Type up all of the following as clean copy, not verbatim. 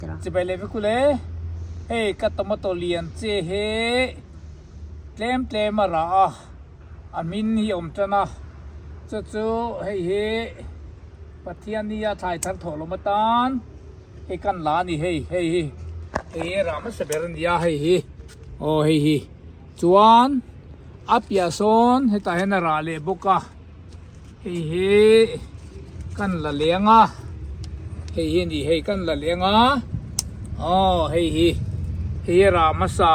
Chibai leh vek ule, hei ka tomato lian che hi tlem tlem a rah a, a hmin hi a awm tan a, chu chu hei hi Pathian nia thlai thar thawh lawm atan hei kan la a ni hei hei hi hei hi rah hmasa ber a ni a hei hi aw hei hi chuan a piah sawn hetah hian a rah leh bawk a. Hei hi kan la leng a, hei hi a ni hei kan la leng a, aw hei hi hei hi rah hmasa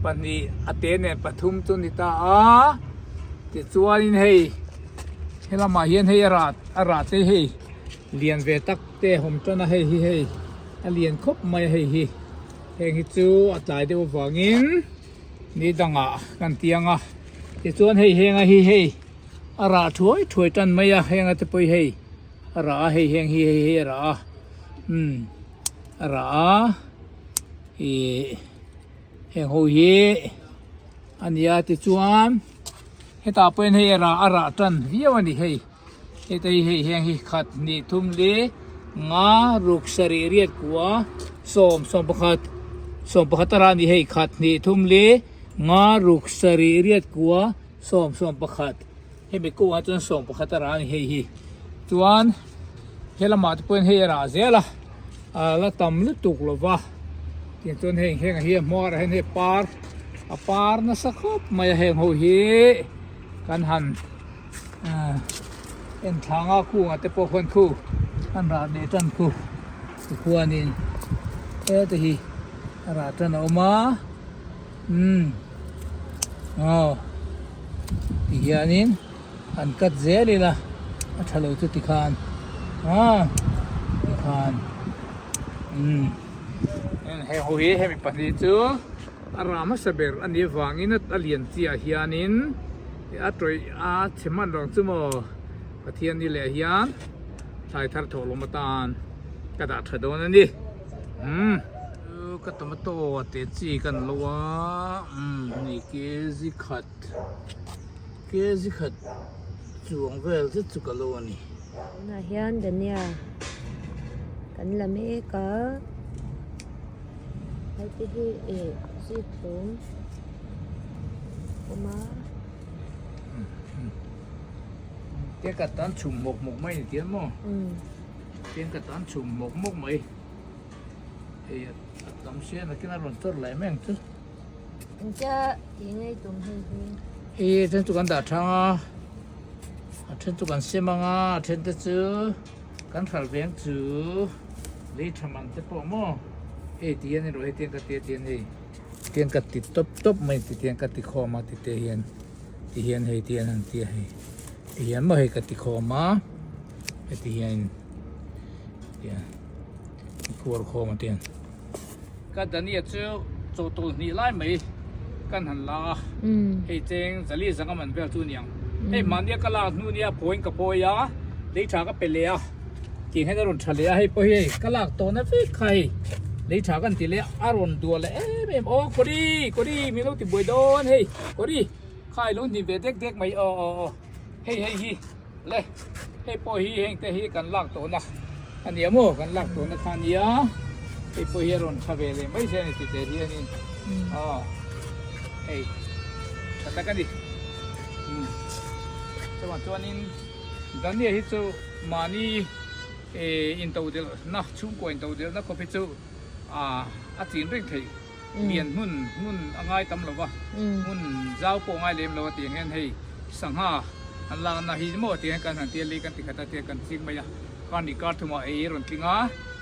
pahnih a te nen pathum chu a ni ta a, tichuanin hei helamah hian hei a rah a rah te hei lian ve tak te a awm tan a hei hi hei a lian khawp mai a hei hi heng hi chu a tlai deuh avangin. Ni dangah kan tiang a, tichuan hei henga hi hei a rah thuai thuai tan mai a, henga te pawh hi hei a rah a, hei heng hi hei hei a rah a, umm a rah a, ih heng ho hi a nia tichuan hetah pawhin hei a rah a rah tan viau a ni hei. Heta hi hei heng hi khat hnih thum li nga ruk sarih riat kua 11 11 a rah a ni hei khat hnih thum li nga ruk sarih riat kua 11 hemi kawngah chuan 11 a rah a ni hei hi chuan helamah te pawhin hei a rah zel a a la tam lutuk lo va tiang chuan heng heng hi a hmuar ah hian hei par a par nasa khawp mai a heng ho hi kan han. En thlanga kungah te pawh khuan khu an rah leh tan khu tikhuanin hete hi a rah tan a awm a umm aw tihianin an cut zel ila a tha lo chu tikhan aw tikhan umm heng ho hi hemi pahnih chu. A rah hmasa ber a nih avangin a lian chiah hianin a tawih a chhe hman rang chu maw Pathian ni leh hian thlai thar thawh lawm atan ka dah tha dawn a ni umm ka tomato a te chi kan lo a umm hei kg khat kg khat chuang vel zet chu ka lo a ni. Tunah hian Dania kan la mek a. Hei te hi ih zikhlum awm a. Tiang ka tan chhum mawk mawk mai ni tiang maw? Tiang ka tan chhum mawk mawk mai. Hei a tam sia nakin a rawn chawr leh mai ang chu. Engtia tih ngei tum hei hi? Hei then chu kan dah thang a, a then chu kan sem ang a, a then te chu. Kan hral veng chu lei tha man te pawh maw hei ti hian erawh hei tiang ka tia tian hei tiang ka ti tawp tawp mai ti tiang ka ti khawm a ti te hian ti hian hei tian han tia hei ti hian maw hei ka ti khawm a heti hian tian kuar khawm a tian ka dania chu chawhtawlh hnih lai mai kan han la a hei cheng zali zanga man vel chu aniang hei mahnia ka lak hnu nia phawiin ka phawi a lei tha ka pe leh a tih hian a rawn tha leh a hei pawh hi hei ka lak tawhna vek kha hei lei tha kan ti leh a a rawn duah leh em em aw kawri kawri min lo ti buai dawn hei kawri kha i lo hnim ve dek dek mai aw aw aw hei hei hi. Le, hei pawh hi heng te hi kan lak tawhna a nia maw? Kan lak tawhna kha a nia, hei pawh hi a rawn tha ve leh mai zel a ni tite hianin aw hei tha tak a ni. Umm chuvang chuanin Dania hi chu mahni eh intodelhna chhungkua intodelhna khawp hi chu ah a chin reng theih. Lian hmun hmun a ngai tam lo va, hmun zau pawh a ngai lem lo a tih ang hian hei sangha an lakna hi maw tih ang hian kan han tia lei kan ti khat a tia kan ching mai a, kar nih kar thumah ei rawn tling a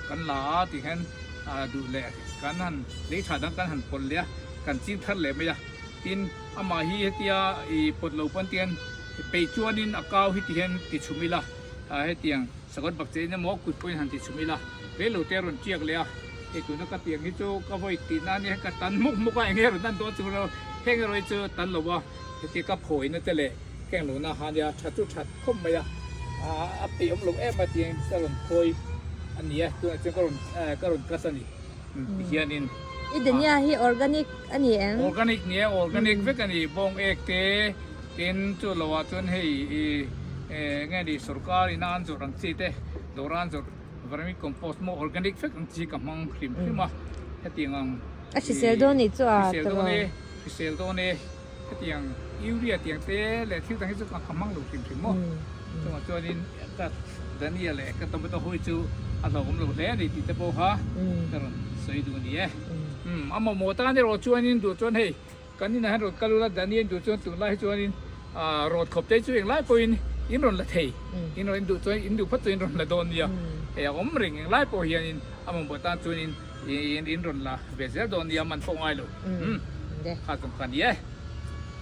kan la a tih hian duh leh kan han lei tha dang kan han pawlh leh a kan ching thar leh mai a, tin amah hi hetia ih pawt lo pawn tian peih chuanin a kau hi ti hian ti chhum ila hetiang. Sakawt bak che in emaw kut pawhin han ti chhum ila, rei lo te a rawn tiak leh a, hei tuna ka tiang hi chu ka vawi tih na ania ka tan muk muk a, eng nge rawn tan dawn chu ro, heng erawh hi chu tan lo a, hetia ka phawina te leh keng lo na ha nia tha chu that khawp mai a, a peih awm lo em a tiang ka rawn phawi a ni a, tunah chuan ka rawn ka rawn cut a ni tihianin. I dania hi organic a ni em? Organic ni e, organic vek a ni, bawng ek te. Tin, chu lo ah chuan hei i nge ni sorkar ina an zawrh ang chi te, dawra an zawrh Vermi compost maw organic vek ang chi ka hmang hrim hrim a hetiang ang A hrisel dawn nih chu a hrisel dawn e hrisel dawn e hetiang urea tiang te leh thil dang hi chu ka hmang lo hrim hrim maw chungah chuanin ka dhania leh ka tomato hawi chu a hlauhawm lo hle a ni tih te pawh kha ka rawn sawi duh a ni e a mamawh tan erawh chuanin duh chuan hei Kan inah hian rawn kal ula, Daniel duh chuan tunlai hi chuanin rawt khawp te chu englai pawhin in rawn la thei, in rawn duh chuan in duh phawt chuan in rawn la dawn nia, hei a awm reng englai pawh hianin a mamawh tan chuanin in rawn la ve zel dawn nia, man pawh ngai lo, kha tum kha ni e.